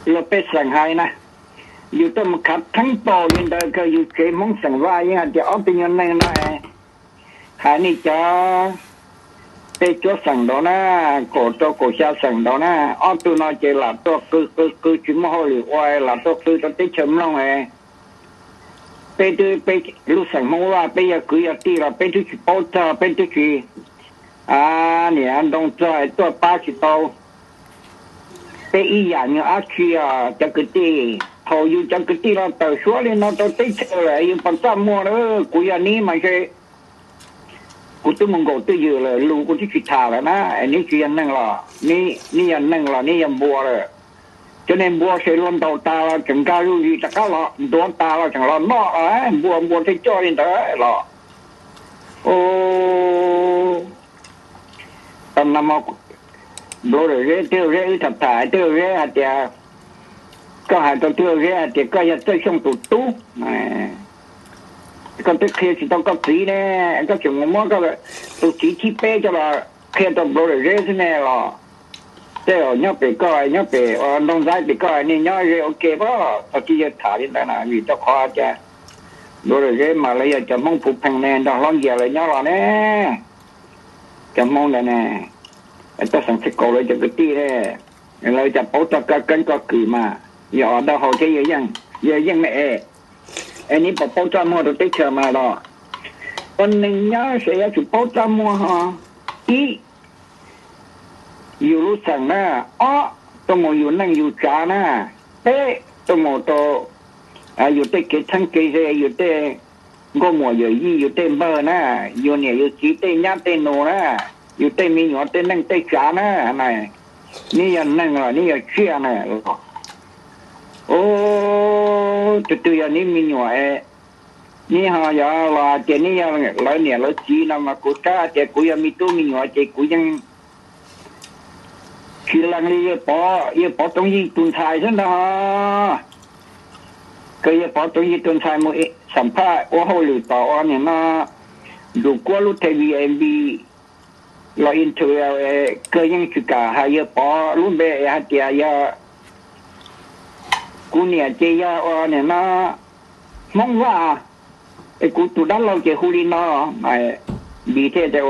Luag pej xeem hais na, yus tuaj mus khav theeb paus li ntawd kawg, yus tsev Hmoob xeem Vaj yeej hais tias ob tug nyuag neeg no hais nej cov peb cuab xeem nraud na, kaum rau kaum xya xeem nraud na, ob tug no ces lam tuaj qw qw qw tsis muaj hauj lwm ua, lam tuaj qw rau teb chaws mloog. Peb twb, peb lub xeem Hmoob Vaj peb yog kwv yog tij los peb twb tsis paub txog, peb twb tsis niam ntoo txog tuaj pab tsis tau peb ib yam nyuag dab tsi os cov kwv tij. Thaum yus cov kwv tij los tawm suab li no rau teb chaws lawm yus puas txaj muag lawm? Kuv yog neb mas ntshe kuv twb mus nkaum twj ywm lawm, lus kuv twb tsis tham lawm na. Neb tsis yog neeg los, neb yog neeg los neb yog npua lawm. Cov niag npua ces luag ntaus tas los tseem nkag zuj zus rov qab los, ntuav tas los tseem los noj los, npua npua thiaj coj li ntawd los. Tau no, Nploov Dawm Zeb, Tij Laug Zeb wb tham tham, Tij Laug Zeb hais tias, koj hais rau Tij Laug Zeb hais tias koj yog Txawj Xyooj tus tub, koj twb qhia tsis tau koj txiv ne, koj tseem mus muab koj tus txiv thib peb coj los qhia rau Nploov Dawm Zeb xwb ne los. Tej zaum nyob pem koj, nyob pem Ntoog Ntxaib pem koj nej nyob ze ua ke pab txog tij yawg tham li ntawd na, vim rau qhov tias Nploov Dawm Zeb mas lawv yog cov Hmoob Phuv Pheej ne, nrog Hlob Nkias lawv nyob los ne. Cov Hmoob ntawd ne, Toj Xeem Txhiaj Kaus lawv cov kwv tij ne, lawv cas paub txog koj keeb koj kwm mas. Yog Os Dab Hau thiab Yawg Yeej, Yawg Yeej me es, es neb puas paub txaj muag rau teb chaws mas los? Ua neeg nyob ces yuav tsum paub txaj muag ho. Ib, yus lub xeem na. Ob, tuaj mus yus neej yus tsav na. Peb, tuaj mus rau yus tej kev txheeb kev ze, yus tej nkauj muam yawm yij, yus tej npawg na, yus niam yus txiv tej nyab tej nus na, yus tej me nyuam tej neej tej tsav na. Neb yog neeg los neb yog tsiaj na los? Ub, tus twg yog neb me nyuam, neb ho yog los hais tias neb yog lawv niam lawv txiv no mas kuv tab hais tias kuv yog me tub me nyuam ces kuv yeej tsis lees li Yawg Pov, Yawg Pov Roob Yij tus ntxhais xwb ntag. Kawg Yawg Pov Roob Yij tus ntxhais mus xam phaj ua hauj lwm tom ua nim no Ntuj Kuab lub thej V I P los interview, kawg yeej tsis kam hais Yawg Pov lub npe es hais tias yog kuv niam ces yog ua nim no Hmoob Vaj, es kuv tus dab laug ces hu li no. Npis thiaj tias,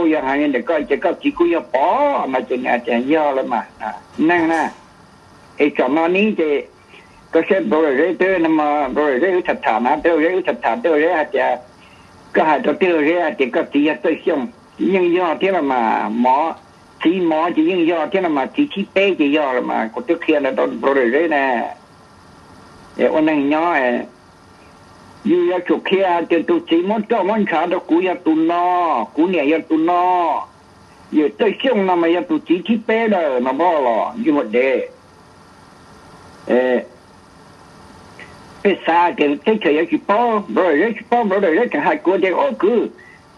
yog hais li ntawm koj ces koj txiv kuj yog Pov no ces nws tias yog lawm mas, neeg na. Es tsam no neb ces koj saib Nploov Dawm Zeb twb no, Nploov Dawm Zeb wb tham tham na, Tij Laug Zeb wb tham tham, Tij Laug Zeb hais tias, koj hais rau Tij Laug Zeb hais tias koj txiv yog Txawj Xyooj, yeej yog thiab los mas, Mov, txiv Mov ces yeej yog thiab los mas, txiv thib peb ces yog los mas, kuv twb qhia ntawd rau Nploov Dawm Zeb na. Es ua neeg nyob yus yuav tsum qhia tias tus txiv muab roj muab ntshav rau kuv yog tus no, kuv niam yog tus no, yawm Txawj Xyooj no mas yog tus txiv thib peb lawm no pab los ntsej muag dev. Peb xav tias teb chaws yuav tsis paub, Nploov Dawm Zeb tsis paub, Nploov Dawm Zeb tseem hais kuv tias, o kwv,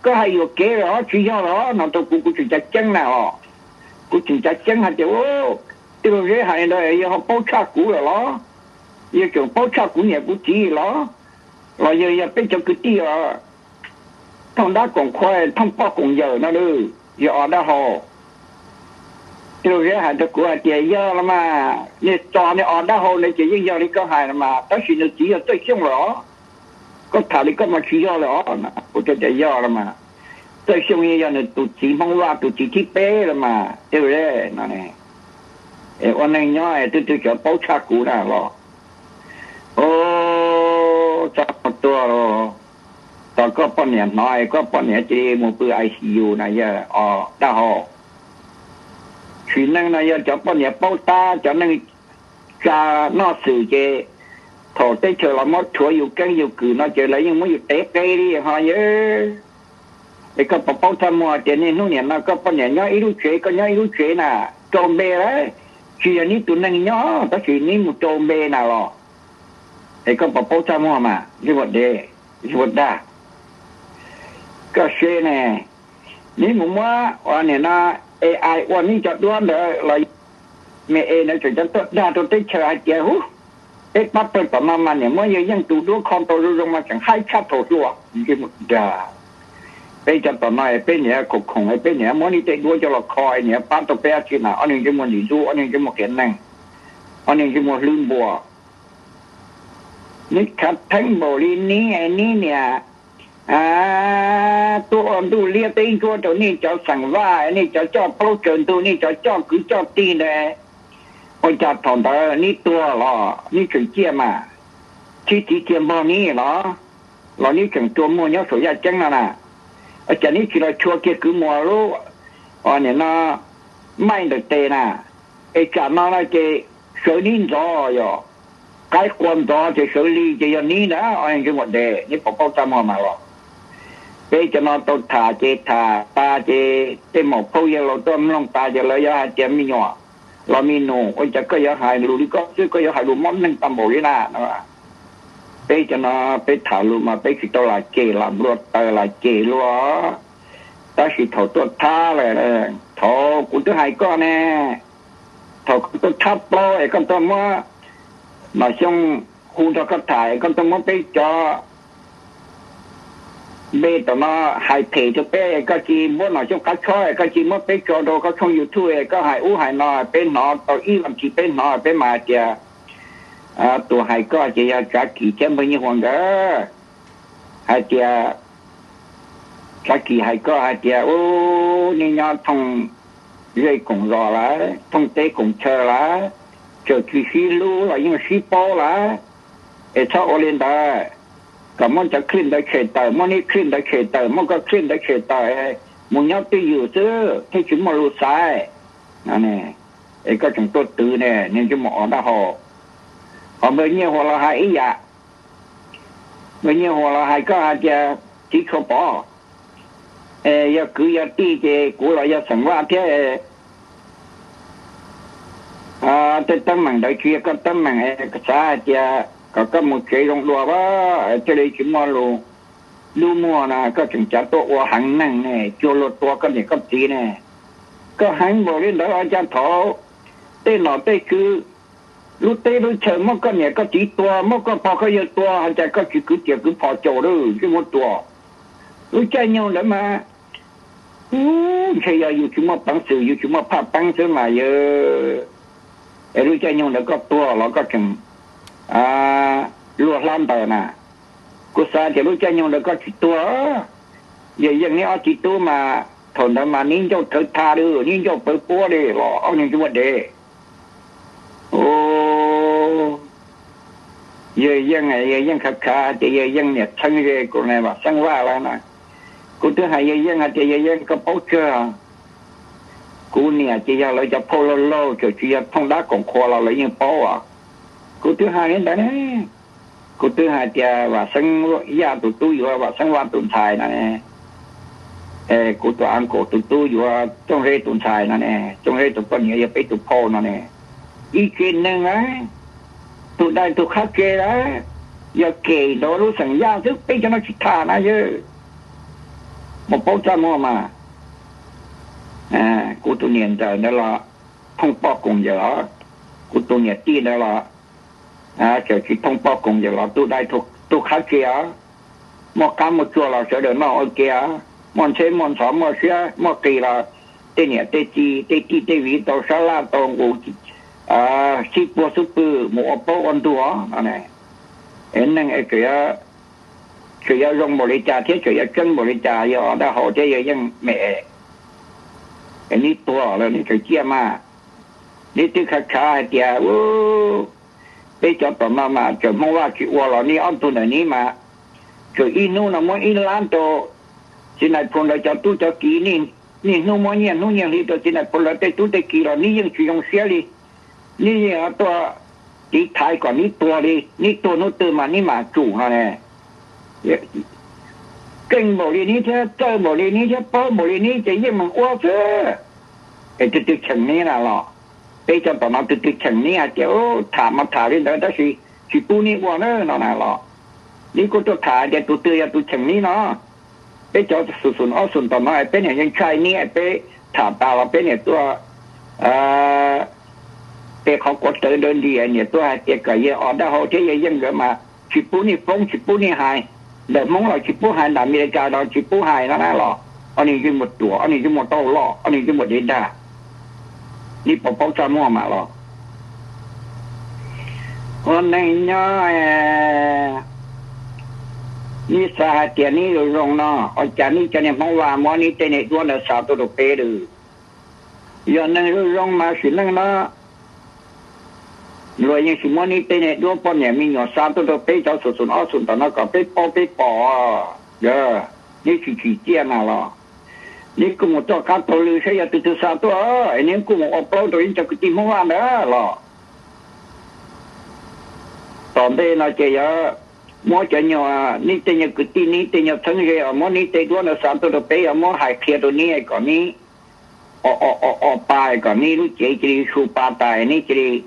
koj hais yuam kev lawm os, tsis yog lawm os no rau kuv, kuv tseem cav ceeb na os. Kuv tseem cav ceeb hais tias, Tij Laug Zeb hais li ntawd yog ho paub tshaj kuv lawm los? Yog tseem paub tshaj kuv niam kuv txiv los? Los yog, yog peb cov kwv tij os, thooj dab koom qhua thooj poj koom yawm no lawm, yog Os Dab Hau. Tij Laug Zeb hais rau kuv hais tias yog los mas, niag txog niag Os Dab Hau ntawd ces yeej yog li koj hais los mas, tab sis nws txiv yog Txawj Xyooj lawm os. Koj tham li koj mas tsis yog lawm os. Kuv thiaj tias yog los mas, Txawj Xyooj yeej yog nws tus txiv Hmoob Vaj tus txiv thib peb los mas, Tij Laug Zeb no. Es ua neeg nyob es twb twb tseem paub tshaj kuv na los. Ub, txog tuag los, tos koj poj niam hnov es koj poj niam cia li mus pw I C U na yog Os Dab Hau. Tsim neej no yog cov poj niam paub tab, cov neej tsa noj xwm ces thaum teb chaws los muab rhuav yus keeb yus kwm no ces lawv yeej muab yus tev qe li ho yawg. Es koj puas paub txaj muag tias niaj hnub nim no koj poj niam nyob ib lub tsev, koj nyob ib lub tsev na, rau npe lawm, tsis yog neb tus neeg nyob tab sis neb mus rau npe na los? Es koj puas paub txaj muag mas, ntsej muag dev, ntsej muag dag. Koj seb ne, neb mus muab ua nim no A I ua neb cov duab ntawd los, me es ntawd tseem cov tuaj dag rau teb chaws hais tias, hu, peb pab pawg tom no mas niam muab Yawg Yeej tus duab kho tau zoo zoo mas tseem haib tshaj thaum hluas, ntsej muag dag. Peb cov tom no es peb niam khoom khoom es peb niam muab neb tej duab coj los kho es niam pab tau peb dab tsi na, ob niag ntsej muag ntxim ntxub, ob niag ntsej muag qias neeg. Ob niag ntsej muag hlwb npua, neb khav theeb npaum li neb, neb niam tuaj ua ntuj liab teb ntsuab rau nej cov xeem Vaj, nej cov coj plaub tsaws ntug, nej cov coj kwv coj tij ntawd. Ua cas thaum ntawd neb tuag los neb tseem ciaj mas, txhib txiv txiag npog neb los, los neb tseem tua muag nyob saum yaj ceeb no na? Ua cas neb tsis los chua kiag kwv muam lub, nim no, maij ntawm tes na? Es tsam no no ces sawv neb ntxov yog, qaib qua ntxov ces sawv li ces yog neb ntag, ob niag ntsej muag dev, neb puas paub txaj muag mas los? Peb cov no tau tham ces tham tas ces tej maum phauj yawg laus tuaj mloog tas ces lawv yuav hais tias me nyuam los me nus, ua cas koj yuav hais lus li koj xwb, koj yuav hais lus mob neeg tag npaum li na no? Peb cov no peb tham lus mas peb tsis tau lam cem lam nplua taws lam cem luag. Tab sis thaum tuaj thab lawm, thaum kuv twb hais koj ne, thaum koj tuaj thab plaub es koj tuaj muab Nom Xyooj hu nrog koj tham es koj tuaj muab peb cov npe tom no hais phem rau peb, koj tsis muab Nom Xyooj qab tshob, koj tsis muab peb tso rau koj tshooj YouTube, koj hais ub hais no peb hnov tau ib vas thiv, peb hnov peb mas hais tias tus hais koj ces yog Tsav Kis thiab Npawg Nyiaj Huas nkawd. Hais tias Tsav Kis hais koj hais tias ub, nej nyob thooj zej koom zos lawm, thooj teb koom chaw lawm, txawm tsis sib hlub los yeej sib paub lawm. Es txhob ua li ntawd, kom muab cov clip ntawd tshem tawm, muab neb clip ntawd tshem tawm, muab koj clip ntawd tshem tawm, mus nyob twj ywm xwb thiaj tsis muaj lus xaiv. Es koj tseem tuaj twv ne, niag ntsej muag o dab hau. Ho Npawg Nyiaj Huas los hais ib yam. Npawg Nyiaj Huas los hais koj hais tias txiv tshua pov, yog kwv yog tij ces kuv los yog xeem Vaj thiab, tej teeb meem ntawd tsis yog koj teeb meem, xav hais tias kom koj mus tsev zoo dua a, thiaj li tsis muaj lus dub muag no. Koj tseem cav tuaj ua heev neeg ne, cuag luag tua koj niam koj txiv ne. Koj heev npaum li ntawd ua cas thaum tej nom tej tswv, lub teb lub chaw muab koj niam koj txiv tua, muab koj pog koj yawg tua, ua cas koj tsis kwv tiam kwv phom caum lawm, tsis muaj tuag? Lub caij nyoog ntawd mas ntshe yog yus tsis muaj peev xwm, yus tsis muaj phaj peev xwb mas yog. Es lub caij nyoog ntawd koj tuag los koj tseem luag hlab ntaws na. Kuv xav tias lub caij nyoog ntawd koj tsis tuag. Yawg Yeej neb ob txiv tub mas thaum ntawd mas neb ncauj thawv tha li, neb ncauj pawv puab li los ob niag ntsej muag dev. Yawg Yeej, yawg Yeej khav khav tias yawg Yeej niam txheeb ze kuv Vam Xeeb Vaj lawm na. Kuv twb hais yawg Yeej hais tias yawg Yeej koj paub tsawg, kuv niam ces yog lawv cov phauj laug laug, txawm tsis yog thooj dab koom qhua los lawv yeej paub os. Kuv twb hais li ntawd ne. Kuv twb hais tias Vam Xeeb Yaj tus tub yuav Vam Xeeb Vaj tus ntxhais no ne. Kuv tus uncle tus tub yuav Txooj Zeb tus ntxhais no ne, Txooj Zeb tus poj niam yog peb tus phauj no ne. Ib tsev neeg lawm, tus dai tus qhab ke lawm, yog kem ntawd lub xeem Yaj xwb, peb cov no tsis tham na yawg. Mus paub txaj muag mas. Kuv tus niam ntxawm ntawd los thooj poj koom yawm os, kuv tus niam tij ntawd los txawm tsis thooj poj koom yawm los tus dai tus qhab ke os. Muaj qab muaj tsuag los sawv daws noj ua ke os, muaj ntxheb muaj ntxhov muaj siab muaj qis los tej niam tej txiv tej tij tej viv tau sab laj tau nqus xib puag xub pwg mus ua plaub ua ntug os no. Es neeg tseem yuav zoo npaum li cas thiab tseem yuav tseeb npaum li cas, yog dab hau thiab yawg Yeej me es neb tuag lawm neb tseem ciaj mas. Neb twb khav khav hais tias peb cov tom no mas txawm Hmoob Vaj tsis ua los neb ob tug ntawm neb mas txawm ib hnub no muab ib lab rau txiv nais phoo ntawd cov tub cov kiv, niaj hnub muab nyiaj hnub nyiaj hli rau txiv nais phoo ntawd tej tub tej kiv los neb yeej tsis zoo siab li. Neb yeej tuaj tiv thaiv kom neb tuag li, neb tuag hnub twg mas neb mam tsum no ne. Keej npaum li neb thiab txawj npaum li neb thiab paub npaum li neb ces yeej meem ua xwb. Es twg twg cheem neb na los? Peb cov tom no twg twg cheem neb hais tias tham mas tham li ntawd tab sis tsis pub neb ua na no na los? Neb kuj tuaj tham hais tias tus twg yog tus cheem neb no. Peb cov xum xum ob xum tom no peb niam yeej ntshai neb, peb tham tas los peb niam tuaj pe qhov kuav rawv ntawd nti, niam tuaj hais tias kom yawg o dab hau thiab yawg Yeej nkawd mas tsis pub neb foob tsis pub neb hais. Ntawm Hmoob los tsis pub hais, ntawm Amelikas los tsis pub hais no na los? Ob niag ntsej muag ruam, ob niag ntsej muag taub hau loj, ob niag ntsej muag dev dag. Neb puas paub txaj muag mas los? Ua neej nyob, neb xav hais tias neb zoo zoo no, ua cas neb cov niag Hmoob Vaj muab neb tej niag duab ntawd xa tuaj rau peb lawm? Yog neeg zoo zoo mas sim neej no luag yeej tsis muab neb tej niag duab poj niam me nyuam xa tuaj rau peb cov xum xum ob xum ntawm no kom peb paub peb pom. Neb tsis tsim txiaj na los? Neb kuj mus rov qab taug lw saib yog tus twg xa tuaj, es neb kuj mus ua plaub rau neb cov kwv tij Hmoob Vaj ntawd los? Tom ntej no ces yog muab cov nyuag, neb tej nyuag kwv tij, neb tej nyuag txheeb ze uas muab neb tej duab ntawd xa tuaj rau peb, yog muab hais qhia rau neb kom neb o pa kom neb lub cev cia li su pa tas, neb cia li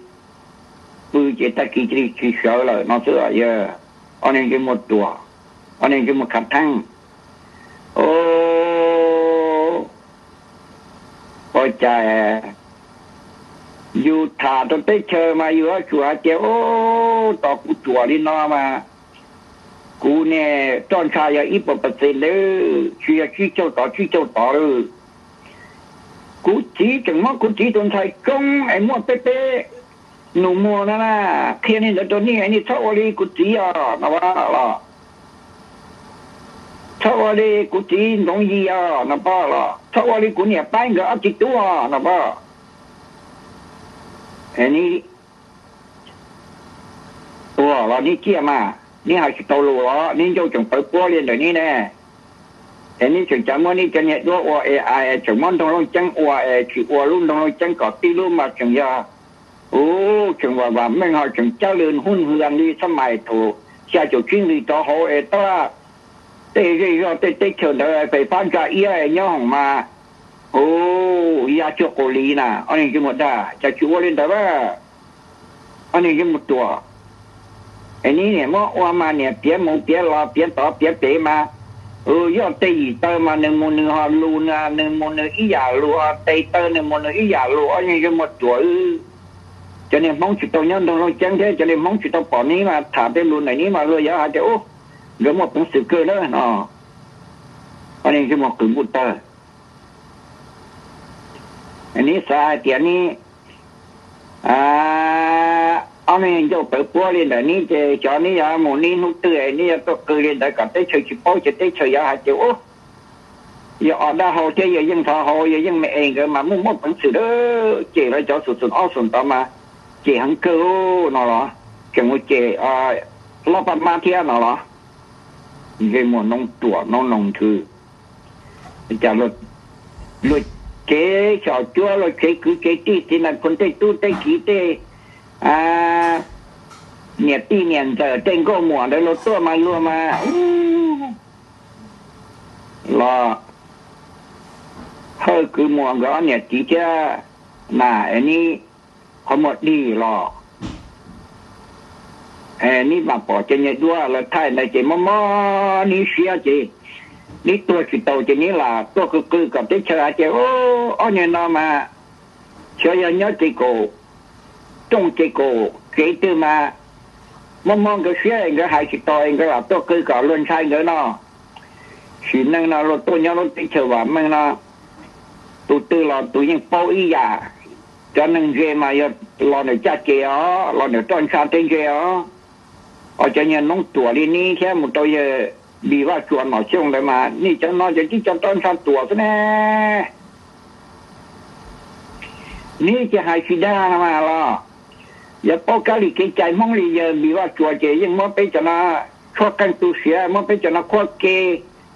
pw ces tag kis cia li tsis sawv lawm no xwb. Yog ob niag ntsej muag ruam, ob niag ntsej muag khav theeb. Ua cas yus tham rau teb chaws mas yus yuav tsum hais tias, ub, tos kuv ruam li no mas kuv niag roj ntsha yog ib puas percent ntawd, tsis yog tsib caug tod tsib caug tod lawm. Kuv txiv tseem muab kuv txiv tus ntxhais tsoo es muaj peb peb nus muag no na, qhia li ntawd rau nej, nej txhob ua li kuv txiv os no los, txhob ua li kuv txiv Ntxoov Yis os no pab los, txhob ua li kuv niam Paib nkawd ob txiv tub os no pab. Ua los neb ciaj mas, neb hais tsis tau lus los neb ncauj tseem pawv puab li ntawm neb ne. Es neb tseem cav muab neb cov niag duab ua es tseem muab nroog Looj Ceeb ua es tsis ua lub nroog Looj Ceeb kom tib lub mas tseem yog, ub, tseem vam vam meej ho tseem cawb lw hub hwm li xab mais thaum xya caum tsib nqis rov hauv es tab tej zej zog tej teb chaws ntawd fais fab ntsa iab es nyob hoom mas, ub, ya cuag quas li na. Ob niag ntsej muag dag, cas tsis ua li ntawd a, ob niag ntsej muag ruam. Es neb niam muab ua mas niam piav mus piav los piav tod piav pem mas, yog tej yim taw mas nws mus nws ho lus, nws mus nws ib yam lus, ho tes taw nws mus nws ib yam lus, ob niag ntsej muag ruam. Cov niag Hmoob tsis tau nyob nroog Looj Ceeb thiab cov niag Hmoob tsis tau pom neb mas tham tej lus ntawm neb mas luag yuav hais tias, ub, nkawd muaj peev xwm kawg na no. Ob niag ntsej muag qws npuj tawg. Neb xav hais tias neb ob niag ncauj pawv puab li ntawm neb ces xyov neb yuav mus neb hnub twg es neb yuav tuaj qw li ntawd kom teb chaws tsis paub ces teb chaws yuav hais tias, ub, yog ob dab hau thiab yog yeej thov hau, yog yeej me es nkawd mas muaj muaj peev xwm a, cem lawv cov xum xum ob xum ntawd mas cem heev kawg no los, tseem mus cem loj paj mab thiab no los. Ntsej muag noob ruam noob noog nthwv. Cas luag tsev xyom cuab, luag tsev kwv tsev tij, txiv nais phoo tej tub tej kiv tej niam tij niam ntxawm tej nkauj muam ntawd luag tuaj mas luag mas los hawj kwv muas nkawd ob niam txiv thiab na, es neb qhov muag dig los neb mam pom cov nyuag duab lawv thaij ntawd ces mob mob neb siab ces neb tuag tsis tau ces neb lam tuaj qw qw kom teb chaws hais tias, ob niag no mas xyov yog nyob ces kaum rooj ces kaum tsev twg mas mob mob nkawd siab nkawd hais tsis tau es nkawd lam tuaj qw kom luag ntshai nkawd no. Sim neej no luag tuaj nyob lub teb chaws vam meej no, tus twg los tus yeej paub ib yam. Cov neeg ntse mas yog los ntawm caj ces os, los ntawm roj ntsha tej ntse os. Os, cov nyuag noob ruam li neb thiab mus rau yawg Npis Vaj Tsuas Nom Xyooj ntawd mas nej cov no ces tib co roj ntsha ruam xwb ne. Neb ces hais tsis dag no mas los, yog paub kab li kev cai Hmoob li yawg Npis Vaj Tsuas ces yeej muab peb cov no tshuab qeej tu siav, muab peb cov no qhuab ke,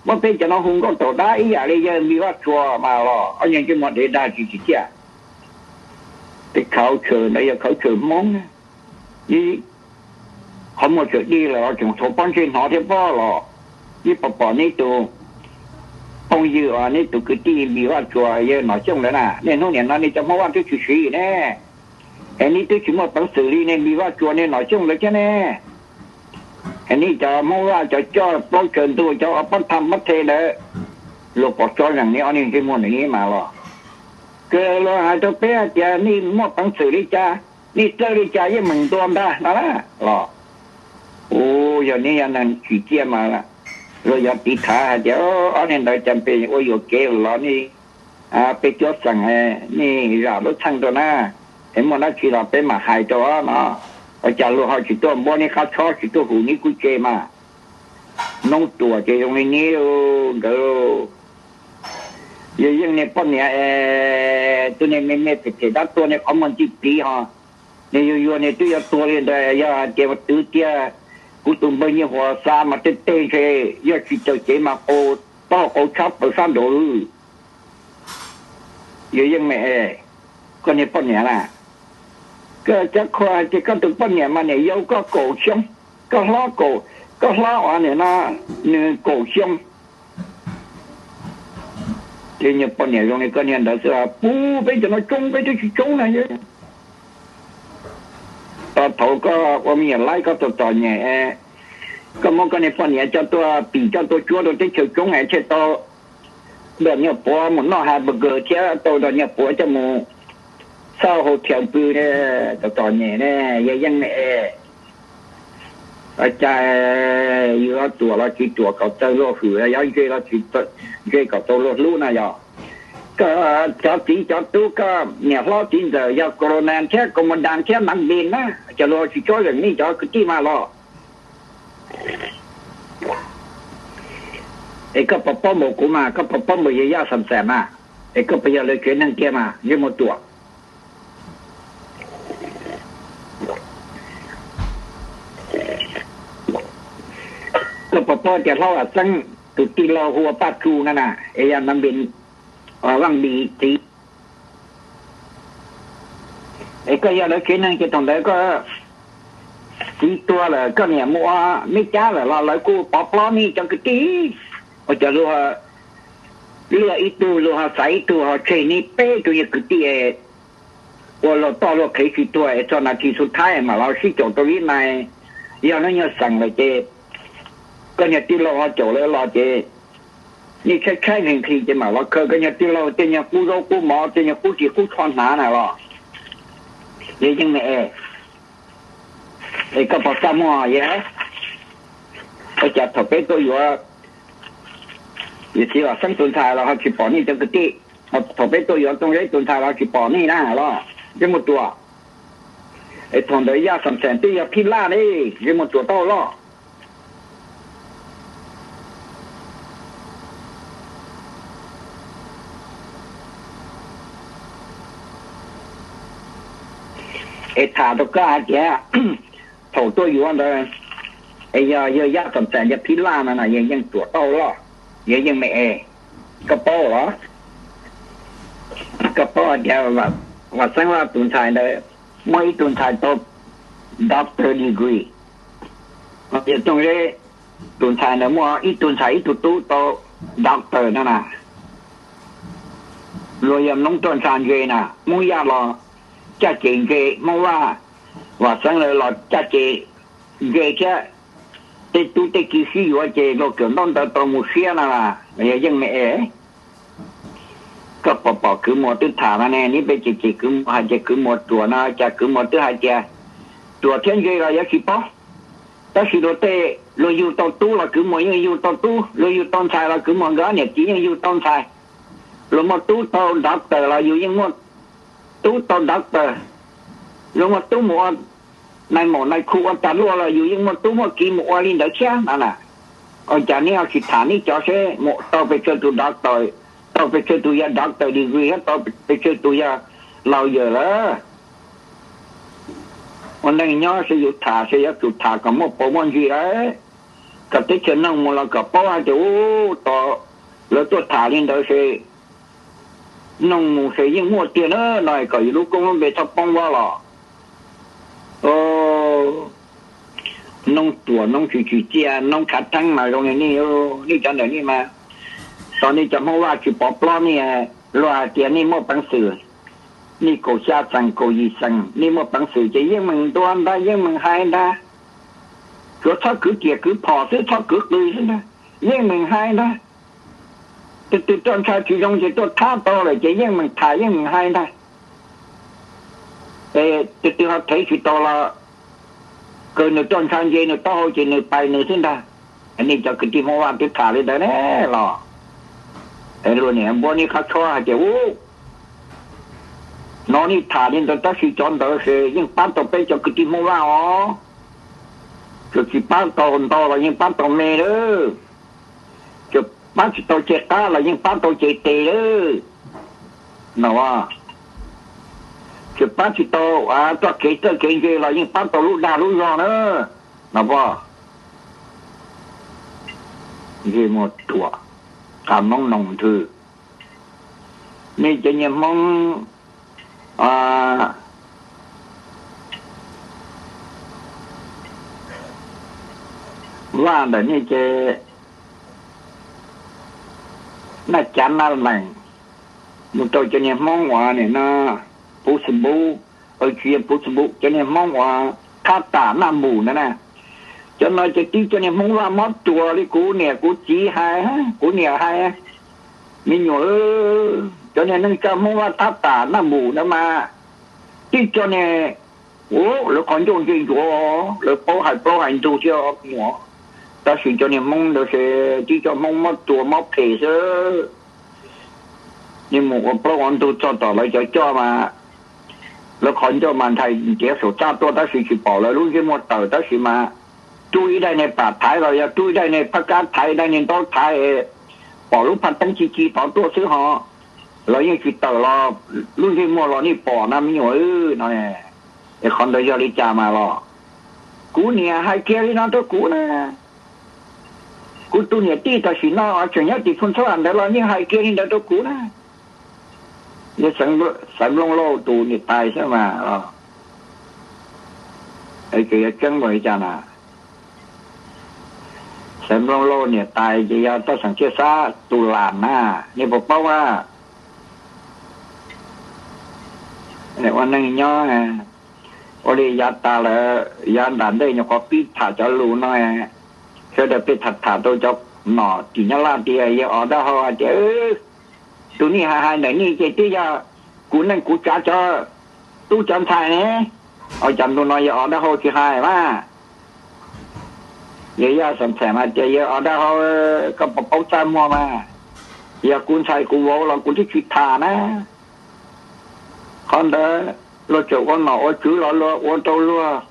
muab peb cov no hu nkauj taug dab ib yam li yawg Npis Vaj Tsuas mas los ob nyuag ntsej muag dev dag tsis tsim txiaj. Tej khawv chaw ntawd yog khawv chaw Hmoob, qhov muag tseem dig lawm los tseem txhaus pob ntseg hnov thiab pob los. Neb pom pom neb tus phooj ywg, neb tus kwv tij Npis Vaj Tsuas yawg Nom Xyooj ntawd na, niaj hnub nim no nej cov Hmoob Vaj twb tsis siv ne, es neb twb tsis muaj peev xwm li niag Npis Vaj Tsuas niag Nom Xyooj ntawd thiab ne. Es neb cov Hmoob Vaj cov coj plaub tsaws ntug cov pob tham pob the ntawd, luag pom tsob zeem neb ob niag ntsej muag ntawm neb mas los, kawg luag hais rau peb hais tias nej muaj peev xwm li cas, nej txawj li cas yeej meem ntua ntag no los. Ua yog neb yog neeg tsim txiaj mas luag yuav tiv thaiv hais tias ob niag ntawd cas pes ua yuam kev los nej, peb cuab xeem, nej zam lub txheej rau na, es muaj dab tsi los peb mam hais rau no. Ua cas luag ho tsis tuaj npuab neb qab tshob, tsis tuaj hu neb kuj tse mas. Noob Tuam ces zoo li neb nkawd. Yog yeej niag poj niam es tus niag me me phem phem dab tuag niag qhov muag nti pliv ho, niag yuag yuag niag twb yuav tuag li ntawd, yog tias twv tiag, kuv tus npawg Nyiaj Huas xa mas tej teg ntshe yog tsis raws cev mas qau, taub hau qau tshab plaws sab nraud. Yog yeej me es, koj niag poj niam na, koj cov qhua hais tias koj tus poj niam mas niam yau koj kaum xyoo, koj hlob kaum, koj hlob uas nim no nws kaum xyoo. Ces niag poj niam zoo li koj niag ntawd xwb, pub peb cov no tsoob peb twb tsis tsoob na. Tau thaum koj ua me nyuam laib koj txom txom nyem, koj muab koj niag poj niam coj tuaj pim coj tuaj cuab rau teb chaws tsoob es thiaj tau nrog niag puav mus noj hamburger thiab tau nrog niag puav coj mus xauj hotel pw, txom txom nyem ne. Yog yeej me es, cas yuav tuam los tsis tuam kom txawj luag hwm, yuav ntse los tsis ntse kom tau luag hlub na yog. Koj cov txiv cov tub, koj niam hlob txiv ntxawm yog Corona thiab Komodas thiab Nam Npis na, cov luag tsis tsob zeem nej cov kwv tij mas los. Es koj puas paub npaum kuv mas, koj puas paub npaum yawg Yaj Xam Xeem mas, es koj puas yog lawv tsev neeg kiag mas Zeb Muas Tuam? Koj puas paub tias hlob Vam Xeeb tus tij laug hu ua Paj Tsu no na, es yog Nam Npis, Vaj Npis txiv? Es koj yog lawv tsev neeg ces thaum ntawd koj txiv tuag lawm, koj niam mus ua meb cab lawm los lawv kuj pov plob nej cov kwv tij. Ua cas luag liaj ib tug luag ho xaiv ib tug ho tseg nej peb tug yawg kwv tij ua luag toj luag qhev tsis tuag es txog nas this xub thawj mam los sib caum rau vib nais. Yog hnub nyoog xeem lawm ces koj niag tij laug ho caum lawv los ces nej tshaib tshaib nqhis nqhis ces mam los khaws koj niag tij laug tej nyuag qub zaub qub mov tej nyuag qub ris qub tsho hnav na los. Yog yeej me es, es koj puas txaj muag yog? Ua cas thaum peb tuaj yuav yawm txiv Vam Xeeb tus ntxhais los ho tsis pom nej cov kwv tij? Thaum peb tuaj yuav Tooj Zeb tus ntxhais los tsis pom nej na los Zeb Muas Tuam? Es thaum ntawd Yaj Xam Xeem twb yog phij laj li, Zeb Muas Tuam tau loj. Es tham rau koj hais tias thaum tuaj yuav ntawd, es yog yawg Yaj Xam Xeem yog phij laj no na, yawg yeej Tuam tau loj, yawg yeej me es. Koj paub los? Koj paub hais tias Vam Xeeb Vaj tus ntxhais ntawd muaj ib tug ntxhais tau doctor degree? Yawg Tooj Zeb tus ntxhais ntawd muaj ib tug ntxhais ib tug tub tau doctor no na. Luag yog Hmoob roj ntsha ntse na, Hmoob Yaj los caj ces ntse, Hmoob Vaj, Vam Xeeb lawv los caj ces ntse thiab. Tej tub tej ki sib yuav ces luag kawm ntaub ntawv tau mus siab no las, yog yeej me es. Koj puas pom Kwv Muas twb tham no ne, neb peb cem cem Kwv Muas hais tias Kwv Muas ruam no, cas Kwv Muas twb hais tias ruam thiab ntse los yuav tsis paub. Tab sis luag tej, luag yug tau tub los Kwv Muas yeej yug tau tub, luag yug tau ntxhais los Kwv Muas nkawd niam txiv yeej yug tau ntxhais. Luag muaj tub tau doctor los yus yeej muaj tub tau doctor. Luag muaj tub mus ua nai maum nai khu ua tas luaj los yus yeej muaj tub muaj ki mus ua li ntawd thiab no na. Ua cas neb ho tsis tham neb cov seb mus tau pes tsawg tus doctor, tau pes tsawg tus yog doctor degree thiab tau pes tsawg tus yog lawyer lawm? Ua neej nyob seb yus tham seb yuav tsum tham kom muaj paus muaj ntsis lawm, kom teb chaws noog mus los kom paub hais tias ub, tos lawv tuaj tham li ntawd seb noog mus seb yeej muaj tiag na no kom yus lub koob lub npe txhob poob voj los. Noob Tuam, noob tsis tsim txiaj, noob khav theeb mas zoo li nej, nej cov ntawm nej mas, tos nej cov Hmoob Vaj tsis pov plob nej, luag hais tias nej muaj peev xwm, nej kaum xya xeem kaum yim xeem nej muaj peev xwm ces yeej meem ntua ntag, yeej meem hais ntag. Tsuav txhob kwv riam kwv phom xwb, txhob kwv qw xwb ntag, yeej meem hais ntag. Tus twg roj ntsha tsis zoo ces tuaj thab tau lawm ces yeej meem tham yeej meem hais ntag. Es tus twg ho thev tsis tau los kawg nws roj ntsha ntse nws taub hau ces nws pais nws xwb ntag. Nej cov kwv tij Hmoob Vaj twb tham li ntawd ne los, luag niam npuab neb qab tshob hais tias ub, Hnov nej tham li ntawd tab sis cov ntawd ces yeej pab tau peb cov kwv tij Hmoob Vaj os. Txawm tsis pab tau ntau los yeej pab tau me lawm. Txawm pab tsis tau ceg qab los yeej pab tau ceg tes lawm no. Txawm pab tsis tau txoj kev txawj kev ntse los yeej pab tau lub dag lub zog na no. Poj, ntsej muag ruam, qab Hmoob noog nthwv. Nej cov niag Hmoob Vaj ntawm nej ces naj cav naj lees mus rau cov niag Hmoob uas nim no puv xi npu, tsis yog puv xi npu, cov niag Hmoob uas thab tam naj mus ntawd na. Cov no ces tib cov niag Hmoob Vaj mob ruas li kuv niam kuv txiv hais, kuv niam hais, me nyuam, cov niag neej tsa Hmoob Vaj thab tam naj mus ntawd mas tib cov niag, lawv qhov ncauj ntse ntsuav, lawv paub hais plaub hais ntug thiab me nyuam. Tab sis cov niag Hmoob ntawd ces tib cov Hmoob mob ruas mob phem xwb. Nej mus ua plaub ua ntug txog tom lawv cov coj mas lawv qhov ncauj mas ntshai ntiav saum txaj tuaj tab sis tsis pom lawv lub ntsej muag tawm tab sis mas rub ib daim niag pam thaiv los yog rub ib daim niag phab kab thaiv, ib daim niag ntaub thaiv, pom lub phaj teeb ci ci tod tuaj xwb ho. Lawv yeej tsis tawm los lub ntsej muag los nej pom na me nyuam no. Es qhov ntawd yog li cas mas los kuv niam hais kiag li no rau kuv na. Kuv tus niam tij tam sim no tseem nyob tim Phu Ntxhab ntawd los yeej hais kiag li ntawd rau kuv na. Yog Xaiv Nplooj Lauj tus niam tais xwb mas, ces yog tseeb npaum li cas na? Xaiv Nplooj Lauj niam tais ces yog Toj Xeem Txhiaj Xab tus lam na, nej puas paub a? Ua neej nyob, ua li yav tas lawm, yav nram ntej nyuam qhuav pib tham cov lus no, sawv daws pheej tham tham rau cov nom tim Nyab Laj tias yawg Os Dab Hau hais tias, tus nej hais hais ntawm nej ces twb yog kuv neej kuv tsav cov tub cov ntxhais ne. Ua cas ntu no yawg Os Dab Hau tsis hais mas? Yawg Yaj Xeem Txheem hais tias yawg Os Dab Hau, koj puas paub txaj muag mas? Yog kuv ntxhais kuv vauv los kuv twb tsis tham na. Qhov ntawd luag tseem ua nom ua tswv los luag ua rau luag,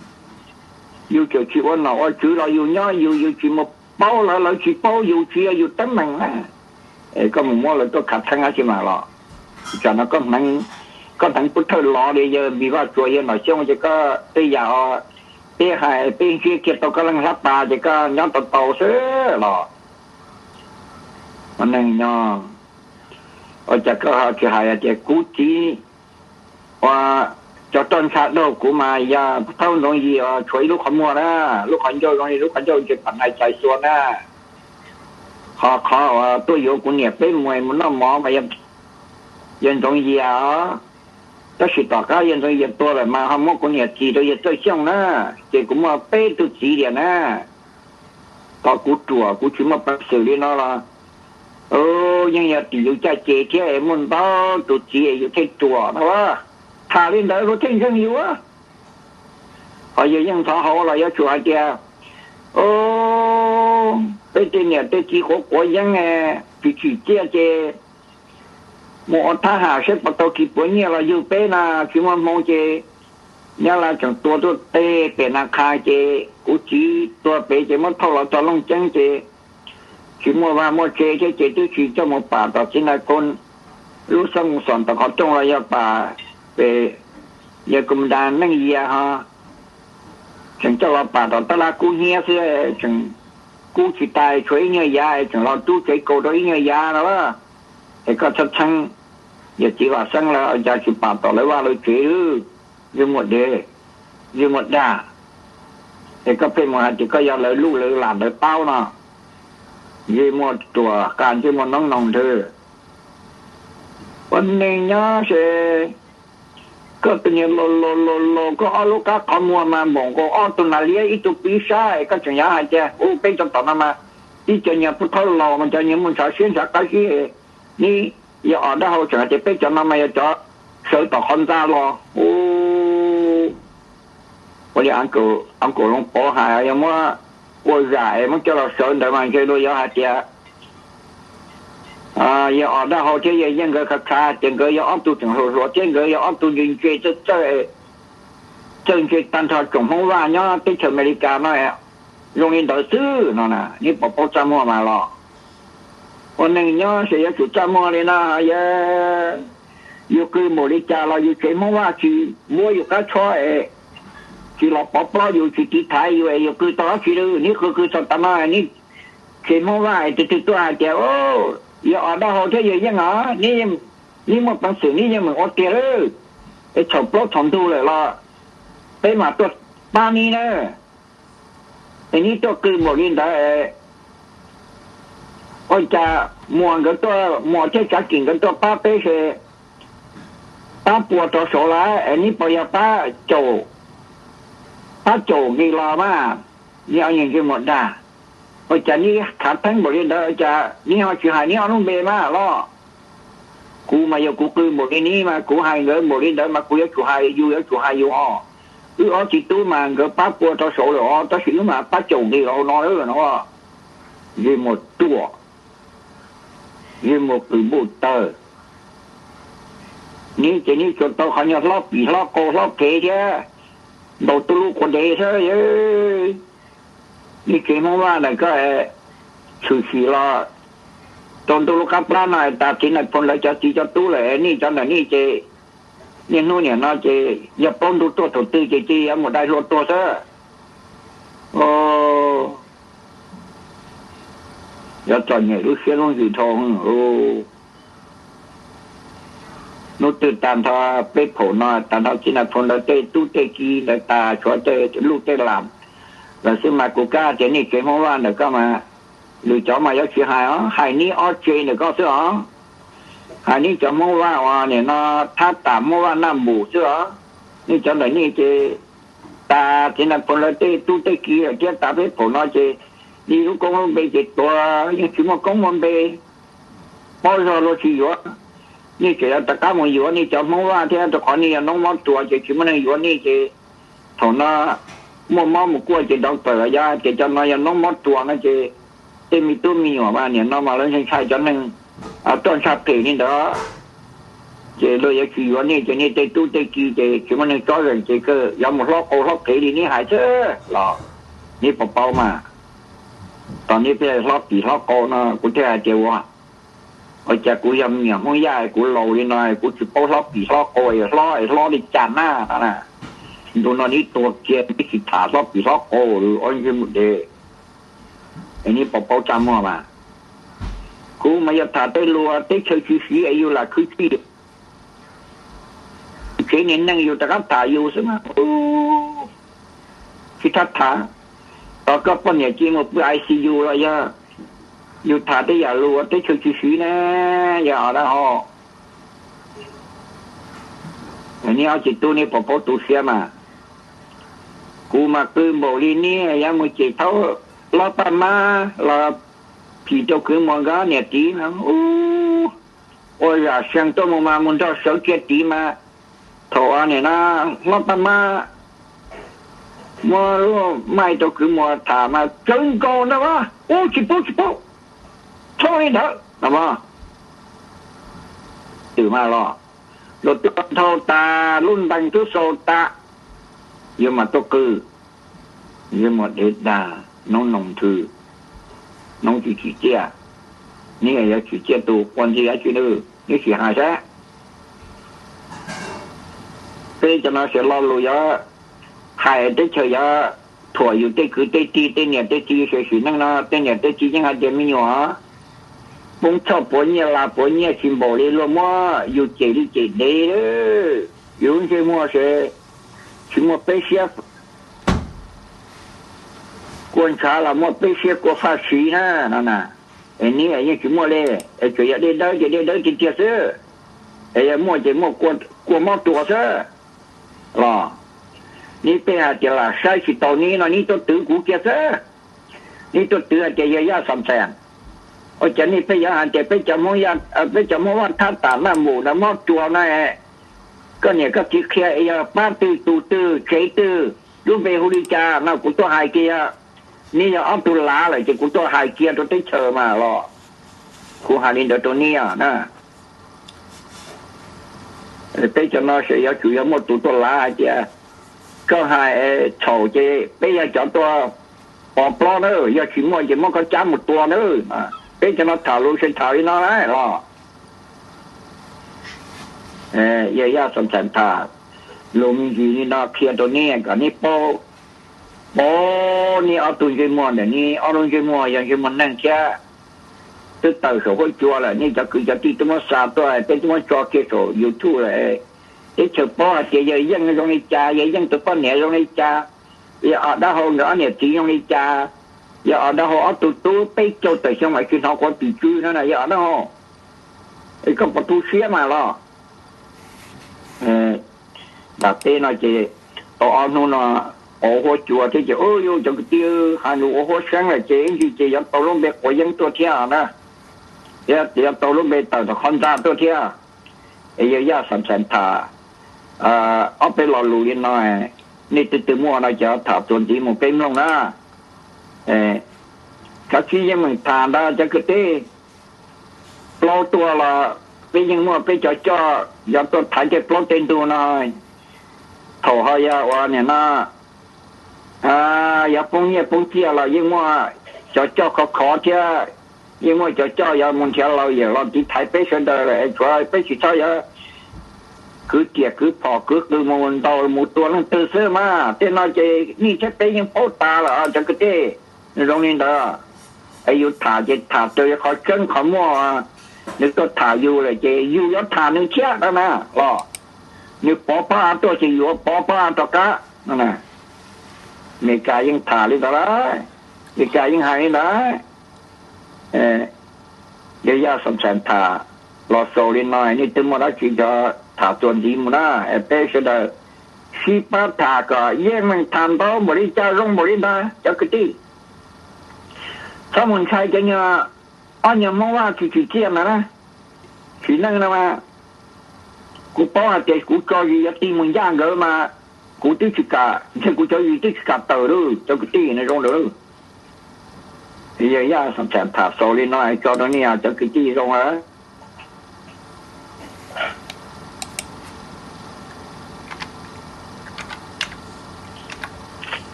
yus tseem tsis ua nom ua tswv los yus nyob yus, yus tsis mus paub lawv, lawv tsis paub yus, tsis yog yus teeb meem na. Es koj mus muab lawv tuaj khav theeb dab tsi mas los? Tsam no koj hneev pub thawj lov li yawg Npis Vaj Tsuas yawg Nom Xyooj ces koj tej yam peb hais peb ntsiab kiag tau koj leej hlab pas ces koj nyob tau tau xwb los? Ua neej nyob, ua cas koj ho tsis hais tias kuv txiv ua cov roj ntsha daug kuv mas yog Pub Thaub Ntxoov Yias tshuav ib lub qhov muag na, lub qhov ncauj zoo li lub qhov ncauj ntses pam nais cais xua na. Ho qhov uas tuaj yuav kuv niam peb mus mus noj mov mas yog Ntxoov Yias os. Tab sis tom qab yog Ntxoov Yias tuag lawm mas ho muab kuv niam txis rau yawg Txawj Xyooj na, ces kuv muaj peb tug txiv tiag na. Thaum kuv ruam kuv tsis muaj peev xwm li no los yeej yog tim yus caj ces thiab es muaj ntau tus txiv es yus thiaj ruam no. Tham li ntawd luag thiaj ntseeg yus. Ho yog yeej ntxhov hauv los yuav tsum hais tias, o, peb tej niam tej txiv quav quav yeeb, tsis tsim txiaj ces mus ua thab ham saib puas tau kis puav nyiaj los yug peb no, tsis muaj hmoo ces Nyab Laj tseem tua tuaj teb pem Nas Khas ces kuv txiv tuag pem ces muab thauj los txog Looj Ceeb ces tsis muaj vaj muaj tse thiab ces twb tsis coj mus pam tom txiv nais phoo lub xab mus xom tom qhov rooj los yog pam pem yawg Kos Mas Das Neej Yias ho tseem coj los pam tom tab laj kub hnyiab xwb, tseem kub tsis tas tshuav ib nyuag yav tseem los rub tsev kaus rau ib nyuag yav no. Es koj txhob txheeb yawg txiv Vaj Xeeb lawv ua cas tsis pam tom lawv vaj lawv tsev, ntsej muag dev, ntsej muag dag. Es koj pheej mus hais tias koj yog lawv luj lawv lam lawv paub no, ntsej muag ruam qas ntsej muag noob noog nthwv. Ua neeg nyob se koj tus niag laus laus laus laus, koj ob lub qab qhov muag mas npaum nkaus ob tug nas liab ib tug pib sab es koj tseem yuav hais tias ub peb cov tom no mas tib cov niag pub thaub laus mas cov niag muaj ntshav siab ntshav qab zib. Neb yog Os Dab Hau tseem hais tias peb cov no mas yog cov sawv tom qhov ntxa los. Ua li Uncle Looj Pov hais yog muab ua zam es muab coj los sawv ntawd mas ntshe luag yuav hais tias Yawg Os Dab Hau thiab Yawg Yeej nkawd khav khav ces nkawd yog ob tug tseem hluas hluas thiab nkawd yog ob tug ntse ntse txawj txawj ntse tag nrho tsoom Hmoob Vaj nyob teb chaws Amelikas no. Zoo li ntawd xwb no na, neb puas paub txaj muag mas los? Ua neej nyob ces yuav tsum txaj muag li no. Yog yus qw npaum li cas los yus tsev Hmoob Vaj tsis muab yus qab tsho es tsis los pov plaub yus, tsis tiv thaiv yus es yus qw tau dab tsi li. Neb qw qw txog tav no, neb tsev Hmoob Vaj es tus twg tuaj hais tias, Yawg Os Dab Hau thiab Yawg Yeej os, neb muaj peev xwm neb yeej meem ua tiag lawm, es txhaum plaub txhaum ntug lawm los peb mam tuaj pab neb na. Es neb tuaj qw npaum li ntawd, ua cas Muas nkawd tuaj, Muas thiab Tsav Kim nkawd tuaj pab peb ces pab puas rau saud lawm es neb puas yog pab caum, pab caum nqis los mas? Neb ob niag ntsej muag dag, ua cas neb khav theeb npaum li ntawd, ua cas neb ho tsis hais neb ob lub npe mas los? Kuv mas yog kuv qw npaum li neb mas kuv hais nkawd npaum li ntawd mas kuv yuav tsum hais, yus yuav tsum hais yus os. Wb ob txiv tub mas nkawd pab puas rau saud lawm os, tab sis wb mas pab caum nqis los hauv no lawm no. Ntsej muag ruam, ntsej muag qws npuj tawg. Neb ces neb tsuas tau qhov nyuag hlob pim hlob qau hlob qev thiab ntaus tuj lub quav dev xwb. Neb tsev Hmoob Vaj ntawm koj tshwm sim los rau ntuj lub qab plab no tas txiv Nais Phoo lawv cov txiv cov tub lawm, nej cov ntawm nej ces niaj hnub niam no ces yog plaub ntug tuaj thaum twg ces cia yuav mus dai hlua tuag xwb. Yuav txom nyem lub siab lub ntsws dhau. Hnub twg tag nrho peb phaum no tag nrho txiv Nais Phoo lawv tej tub tej ki ntawd tas tshuav tej luj tej lam lawm xwb mas kuv kam tias nej tsev Hmoob Vaj ntawm koj mas, lwm cov mas yuav tsis hais os, hais neb ob tsev ntawm koj xwb os. Hais neb cov Hmoob Vaj uas nim no thab tas Hmoob Vaj Naj Npum xwb os. Nej cov ntawm nej ces tas txiv Nais Phoo lawv tej tub tej ki lawm thiab tas peb phaum no ces nej lub koob lub npe ces tuag yeej tsis muaj koob muaj npe, paub zog luag tsis yuav. Nej tseem yuav rov qab mus yuav nej cov Hmoob Vaj thiab, rau qhov nej yog noob mob ruas ces tsis muaj neeg yuav nej ces thaum no muaj mob mus kuaj ces doctor los yog hais tias cov no yog noob mob ruas no ces tej me tub me nyuam mas nim no mas lawv ntshai ntshai cov neeg roj ntsha phem li ntawd ces luag yuav tsis yuav nej ces nej tej tub tej ki ces tsis muaj neeg tsob zeem ces kawg yuav mus hlob qau hlob qev li neb hais xwb los neb puas paub mas. Tos neb pheej hlob pim hlob qau no kuv thiaj hais tias ua, ua cas kuv yog me nyuam Hmoob Yaj kuv laus li no kuv tsis paub hlob pim hlob qau, hlob hlob li cas na. Ntu no neb tuag kiag neb tsis tham hlob pim hlob qau, ob ntsej muag dev, es neb puas paub txaj muag mas. Kuv mas yog tham tej lus teb chaws tsis siv es yus lam khwv txij, tsev niag neeg yus rov qab tham yus xwb mas. Tsis thab tham, tos koj poj niam cia mus pw I C U los yog yus tham tej yam lus teb chaws tsis siv na, yog dab ho. Neb ob txiv tub neb puas paub tu siab mas. Kuv mas qw npaum li neb yuav mus cem thaub hlob Paj Mab los phim rau kwv Muas nkawd niam txiv, ua zam sees tuaj mus mas mus nrog sawv kiag tid mas. Thaum nim no hlob Paj Mab muab lub mic rau kwv Muas tham mas tsawv nkaus ntag mas, ub tsis pub tsis pub, txhob li ntawd no mas. Twm mas los, luag twb ua dhau tas lub ntees twb xaus tas, yuav mas tuaj qw, yuav mus dev dag noob noog nthwv, noob tsis tsim txiaj, neb yuav tsim txiaj tus quas ntxig dab tsi nws, neb sim hais saib. Peb cov no xyov lo lus yuav hais teb chaws yuav thuam yus tej kwv tej tij tej niam tej txiv, sim sim neej no tej niam tej txiv yeej hais tias me nyuam poob choj puav nyiaj las puav nyiaj tsis npaum li luag muab yus cem li cem dev. Yus lub ntsej muag ces tsis muaj peb siab kua ntshav los muaj peb siab kua faj siv na no na. Es neb yeej tsis muaj li, es tseem yog dej dawb ces dej dawb tiag tiag xwb, es yog muaj ces muaj kua mob ruas xwb los. Neb peb hais tias lam saib tsis taus neb no neb tuaj twv kuv kiag xwb. Neb tuaj twv hais tias yog Yaj Xam Xees, ua cas nej pheej yuav hais tias peb cov Hmoob, peb cov Hmoob Vaj thab tas Naj Npum ntawd mob ruas na? Koj niam koj txiv qhia es yog pab twg tus twg tsev twg, lub npe hu li cas no kuv tuaj hais kiag. Neb yog ob tug lav lawm ces kuv tuaj hais kiag rau teb chaws mas los. Kuv hais li ntawd rau nej na, peb cov no ces yuav tsum yog muaj tus tuaj lav hais tias koj hais txhaum ces peb yog cov tuaj pov plaub na, yog tsis muaj ces muab koj cab mus tua na. Peb cov no tham lus sib tham li no na los. Yawg Yaj Xam Xais tham lus me ntsis li no qhia rau nej kom nej paub, paub nej ob tug ntsej muag ntawm nej ob lub ntsej muag yog ntsej muag neeg thiab twb tawm saum huab cua lawm. Nej cov kwv cov tij twb muab xa tuaj, peb twb muab tso kiag saum YouTube lawm. Teb chaws paub hais tias yawg Yeej zoo li cas, yawg Yeej tus poj niam zoo li cas, yawg Os Dab Hau nkawd ob niam txiv zoo li cas, yawg Os Dab Hau ob tug tub peb caug tawm xyoo mas tsis hnov quav pim tsw no na yawg Os Dab Hau. Koj puas tu siab mas los? Nram teb no ces tau ob hnub no quav huab cua thiab ces, u, yus cov kwv tij hais lus ua huab seeb lawm ces ib ntsis ces yuav tau lub npe quav yeeb tuaj thiab na. Thiab yuav tau lub npe tawm tom qhov ntxa tuaj thiab. Es yawg Yaj Xam Xais tham ob peb lo lus li no, nej twg twg muaj no ces tham txuas ntxiv mus peb mloog na. Kav tsij yeej meem tham ntag cov kwv tij. Plaub tuaj los peb yeej muaj peb cov coj yuav tuaj thaiv tej plaub tej ntug no. Thaum ho yog ua nim no yog poob nyiaj poob txiaj los yeej muaj cov coj khov khov thiab, yeej muaj cov coj yuav mus nrhiav laus yawm los tiv thaiv peb sawv daws lawm, tshuav peb tsis txhob yuav kwv riam kwv phom kwv qws mus ntaus mus tua leej twg xwb mas. Tej no ces nej thiab peb yeej paub tas lawm cov kwv tij. Zoo li ntawd, es yus tham ces tham raws li qhov tseeb qhov muaj, nws tuaj tham yus lawm ces yus yuav tham nws thiab no na los. Nws pov pob av tuaj ces yus yuav pov pob av rov qab no. Meskas yeej tham li ntawd lawm, Meskas yeej hais li ntawd. Yawg Yaj Xam Xais tham los xaus li no, nej twb muaj dab tsi cov tham txuas ntxiv mus na. Peb sawv daws sib pab tham kom yeej meem tham ntau npaum li cas zoo npaum li ntawd cov kwv tij. Txhob mus ntshai cov nyuag, ob nyuag Hmoob Vaj tsis tsim txiaj ntawd na. Sim neej no mas kuv paub hais tias kuv tso zis yuav tig mus ncaj nkawd mas kuv twb tsis kam, ntshe kuv cov zis twb tsis kam tawm lawm cov kwv tij, no zoo lawm. Yawg Yaj Xam Xais tham xaus li no tso rau nej cov kwv tij zoo lawm.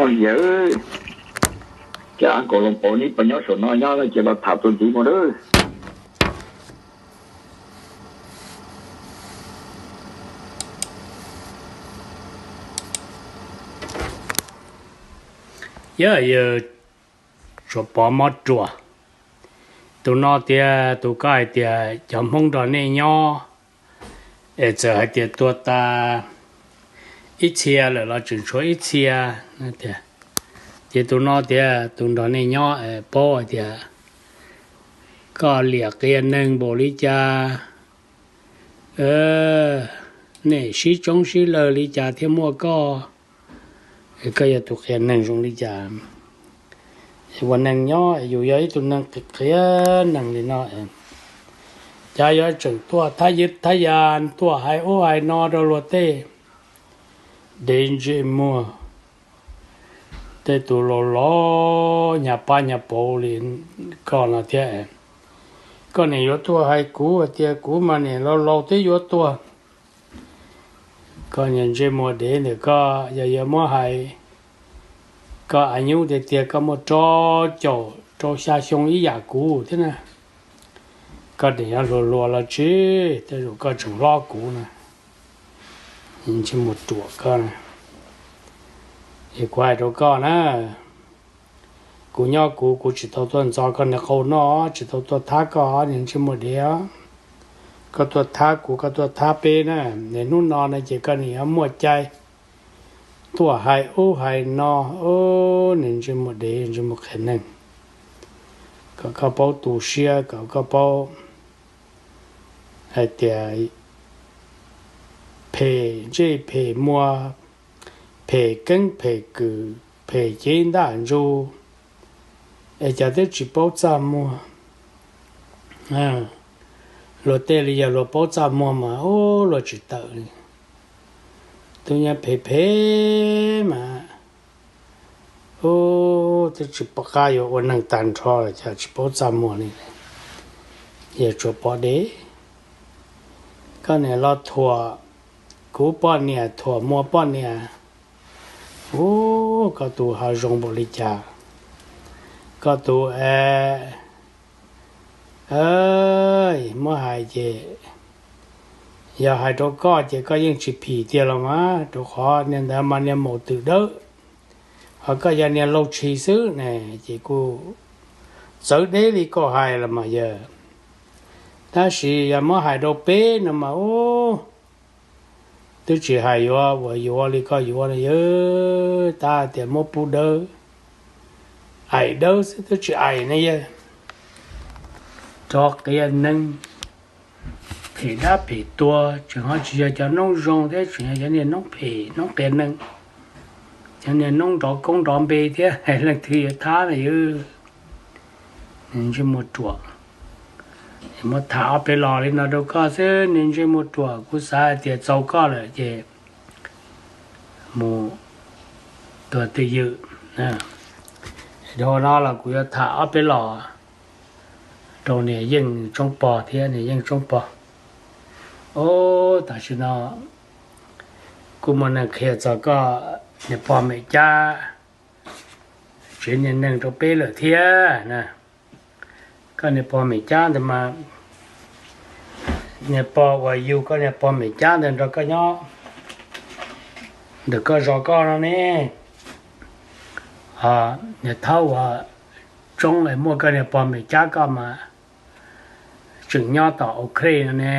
Yawg, cov uncle Loos Paus neb puas nyob saum no, nyob no ces los tham txuas ntxiv mus lawm. Yog yawg Suav Pov Mob Ruas, tus no tias tus koj hais tias cov Hmoob nrog nej nyob es txawm hais tias tuag tas ib txhia lawm los tseem tshuav ib txhia tias, ces tus no tias tus nrog nej nyob paub hais tias koj liam qias neeg npaum li cas, nej sib tsoob sib lawg li cas thiaj muaj koj, koj yog tus qias neeg zoo li cas. Ua neeg nyob yus yog ib tug neeg qias neeg li no, cas yuav tseem tuaj thab yab thab ya, tuaj hais ub hais no rau luag tej dev ntsej muag, tej tus laus laus hnyav pab hnyav pauv li koj no thiab. Koj niam yuav tuaj hais kuv hais tias kuv mas niam laus laus twb yuav tuag. Koj niag ntsej muag dev ntawm koj, yog yuav muab hais, koj av nyub tiag tiag koj muaj rau caum rau xya xyoo ib yam kuv thiab na. Koj niam yuav hluas hluas los tsis, tej zaum koj tseem hlob kuv na. Ntsej muag ruam koj na. Es kuv hais rau koj na, kuv nyob kuv, kuv tsis tau tuaj ntxov koj niag qau noj, tsis tau tuaj thab koj niag ntsej muag dev. Koj tuaj thab kuv, koj tuaj thab peb na, hnub no no ces koj niam yuav muaj cai tuaj hais ub hais no, niag ntsej muag dev, ntsej muag qias neeg. Kom koj paub tu siab, kom koj paub hais tias phem ntsej phem muag, phem keeb phem kwm, phem cev ntaj ntsug, es cas twb tsis paub txaj muag. Luag tej li yog luag paub txaj muag mas ub luag tsis tawm li. Tus nyuag phem phem mas ub twb tsis pom qab yuav ua neeg tag nrho los cas tsis paub txaj muag li. Yog tsuas pom deb, koj niam los thuam kuv poj niam, thuam Muas poj niam. Ub, koj tus ho zoo npaum li cas? Koj tus, muab hais ces, yog hais rau koj ces koj yeej tsis phim tiag los mas, rau qhov niag ntawd mas niag maum twm dawb, ho koj yog niag laug tshis xwb ne, ces kuj txawv deb li koj hais los mas yog. Tab sis yog muab hais rau peb no mas ub, twb tsis hais yuav uas yuav li koj yuav no yog, tab tias muab pub dawb, aim dawb xwb twb tsis aim ne yog. Rov qias neeg, phem dab phem tuag, tseem ho tsis yog cov noob zoo thiab, tseem yog cov niag noob phem noob qias neeg, cov niag noob nrov koob nrov npe thiab, leej twg yuav thab na yog. Niag ntsej muag ruam, muab tham ob peb los li no rau koj xwb, niag ntsej muag ruam, kuv xav hais tias txaus koj lawm ces mus tua twj ywm. Dhau no los kuv yuav tham ob peb los rau niag Yeej Tsoob Pog thiab, niag Yeej Tsoob Pog. Ub, tam sim no kuj muaj neeg qhia txog koj niag pog Mem Cab, tsev niag neeg rau peb lawm thiab na. Koj niag pog Mem Cab ntawd mas, niag pog uas yug koj niag pog Mem Cab ntawd nrog koj nyob, ntawm koj zos koj no ne, niag thaub uas Tsoob es muaj koj niag pog Mem Cab koj mas tseem nyob tom Ukraine no ne.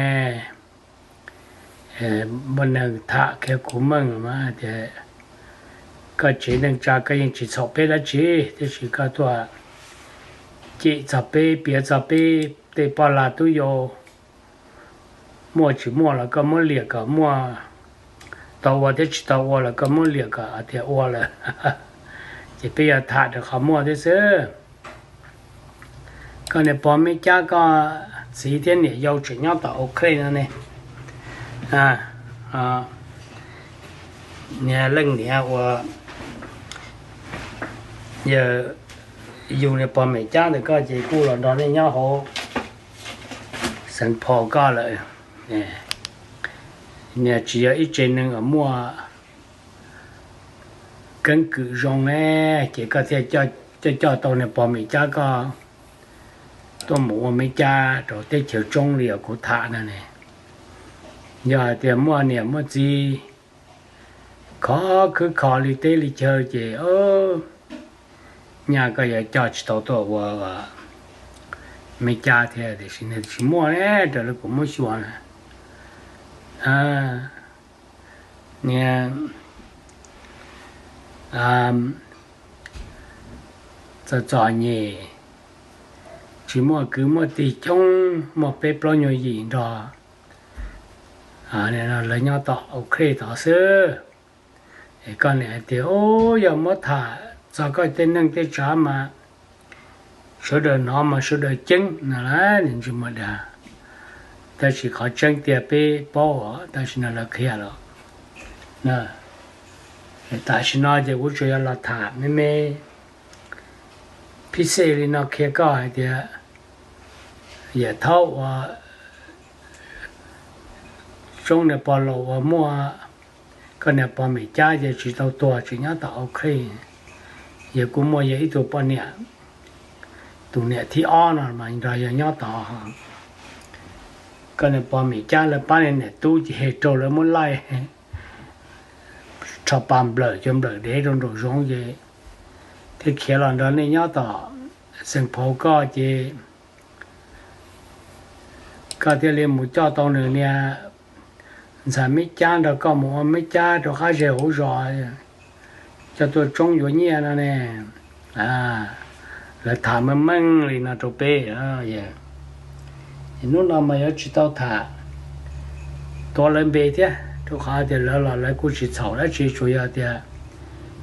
Muaj neeg tham qhia kuv meej mas tias koj tsev neej tsa koj yeej tsis txhaum peb dab tsi, tiam sis koj tuaj cem txog peb, piav txog peb tej poj lag tub yau, muaj tsis muaj los koj muab liam kom muaj, tau ua thiab tsis tau ua los koj muab liam kom tias ua lawm, ces peb yuav tham rau qhov muaj thiab xwb. Koj niag pog Mem Cab koj txiv thiab niam yau tseem nyob tom Ukraine no ne. Niag leej niam uas yog yug niag pog Mem Cab ntawm koj ces kuj los nrog nej nyob hauv Saint Paul koj lawm. Niag tsis yog ib tsev neeg uas muaj keeb kwm zoo ne, ces koj thiaj coj coj tau niag pog Mem Cab koj tuaj mus ua Mem Cab rau teb chaws Tsoob li uas kuv tham no ne. Yog hais tias muaj niam muaj txiv khov khwb kho li teb li chaw ces nyaj koj yuav coj tsis tau tuaj ua Mem Cab thiab, tiam sis nws tsis muaj ne, raws li kuv muab xyuas na. Niag txom txom nyem, tsis muaj kwv muaj tij coob, muaj peb plaub nyuag yim nrog lawv nyob tom Ukraine tod xwb. Es koj niam hais tias, ub, yog muab tham txog koj tej neej tej tsav mas sawv daws hnov mas sawv daws ceeb no las, niag ntsej muag dag. Tab sis qhov tseeb tiag peb paub os, tab sis no lawv qhia los. Tam sim no ces kuv tsuas yog los tham me me phib xej li no qhia koj hais tias yawm thaub uas Tsoob niag pog laus uas muaj koj niag pog Mem Cab ces tsis tau tuag, tseem nyob tom Ukraine. Yog kuj muaj yog ib tug poj niam, tus niam thib ob no mas nrog yog nyob tod. Koj niag pog Mem Cab lawv pab niag niam tub ces raug lawv muab laij rho pa nplawm cov nplawm dev rau nraum zoov ces thiaj khiav los nrog nej nyob tom Xeem Phauv koj ces koj thiaj li mus coj tau nws niag ntxhais Meb Cab nrog koj mus ua Meb Cab rau qab zej hauv zos, coj tuaj tsoob yuav nyiaj no ne. Lawv tham meej meej li no rau peb. Hnub no mas yuav tsis tau tham tuav lawv npe thiab, rau qhov tias lawv los lawv kuj tsis txhaum dab tsi, tsuas yog tias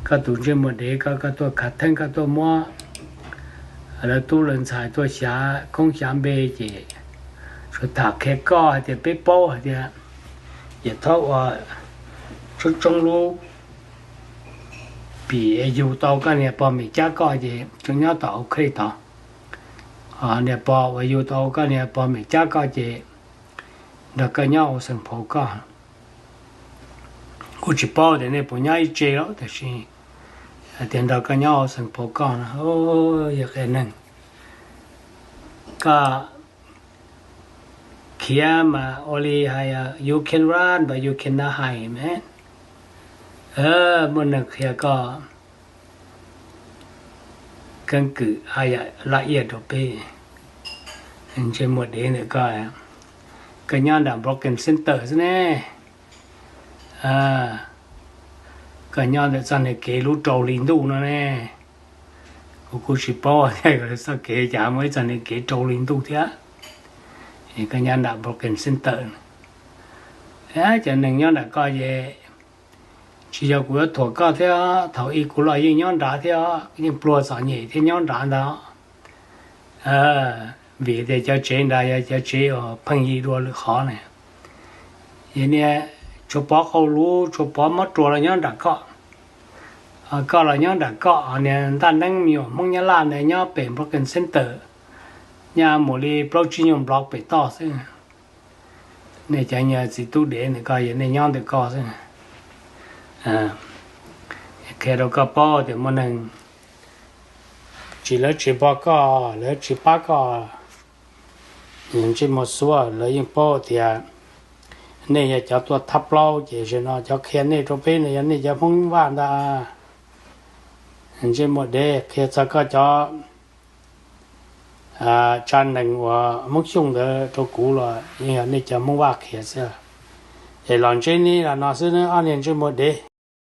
koj tus ntsej muag dev ko koj tuaj khav theeb, koj tuaj muab lawv tub lawv ntxhais tuaj xyav koob xyav npe ces tsuas tham qhia koj hais tias peb paub hais tias yawm thaub uas tsoob tsoob lub pim yug tau koj niag pog mem cab koj ces tseem nyob tom Oak Cliff tod. Niag pog uas yug tau koj niag pog mem cab koj ces nrog koj nyob hauv Saint Paul koj. Kuv tsis paub tias nej puas nyob ib tse lawm, tab sis hais tias nrog koj nyob hauv Saint Paul koj no, yog qia neeg, koj khiav mas ua li hais, you can run but you cannot hide, man. Muaj neeg qhia koj keeb kwm haj yam laj iaj rau peb. Ntsej muag dev ntawm koj, koj nyob nram Brooklyn Center xwb ne. Koj nyob ntawm txoj niag kev lub rau hli ntuj no ne. Kuv kuj tsis paub tias txoj kev cas muaj ib txoj niag kev rau hli ntuj thiab. Koj nyob nram Brooklyn Center, cov neeg nyob nram koj ces tsis yog kuv yuav thuam koj thiab, thaum ub kuv los yeej nyob nrad thiab, yeej pluag txom nyem thiab nyob nrad ntag. Vim tias cov tsev nrad yog cov tsev uas pheej yig dua lwm qhov ne. Yog niag Tshuav Pov Qau Luv, Tshuav Pov Mob Ruas los nyob nram koj. Koj los nyob nram koj, niag Ntaj Neeb me nyuam Hmoob Nyab Laj ntawd nyob pem Brooklyn Center, nyob mus li plaub tsib nyuag block pem toj xwb. Nej cov nyuag txiv tub dev ntawm koj yog nej nyob ntawm koj xwb. Qhia rau koj paub tias muaj neeg tsis, lawv tsis pom koj, lawv tsis pab koj, ntsej muag xuab, lawv yeej paub tias nej yog cov tuaj thab plaub, ces zaum no cov qhia nej rau peb no yog nej cov Hmoob Vaj ntag. Ntsej muag dev, qhia txog koj cov tsa nees uas Hmoob Xyooj ntawd rau kuv los yeej yog nej cov Hmoob Vaj qhia xwb. Es los ntsib nej los no xwb, ob niag ntsej muag dev.